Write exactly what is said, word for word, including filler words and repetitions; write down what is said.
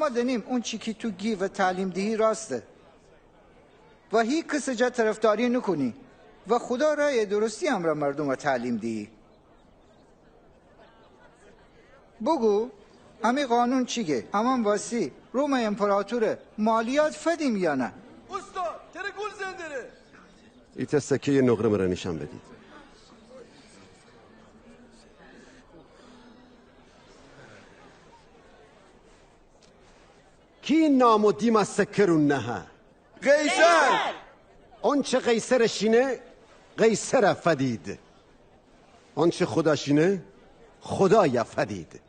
دأنیم اونچی کی تو گی و تعلیم دیهی راسته و هیکسٚ جا طرفداری نوکونی و خودا رأیٚ درستی امرأ مردومَ تعلیم دیهی. بوگو، امی قانون چی گه؟ امأن وأسی رومٚ امپراتورَ مالیات فدیم یا نه؟ اوستاد، تره گول زندره. ایتأ سکه‌یٚ نقره مرَ نیشأن بدید. کی نام و دیم ا سکه رو نهه؟ قیصر! آنچه قیصرٚ شینه، قیصرَ فدید. آنچه خودا شینه، خودایَ فدید.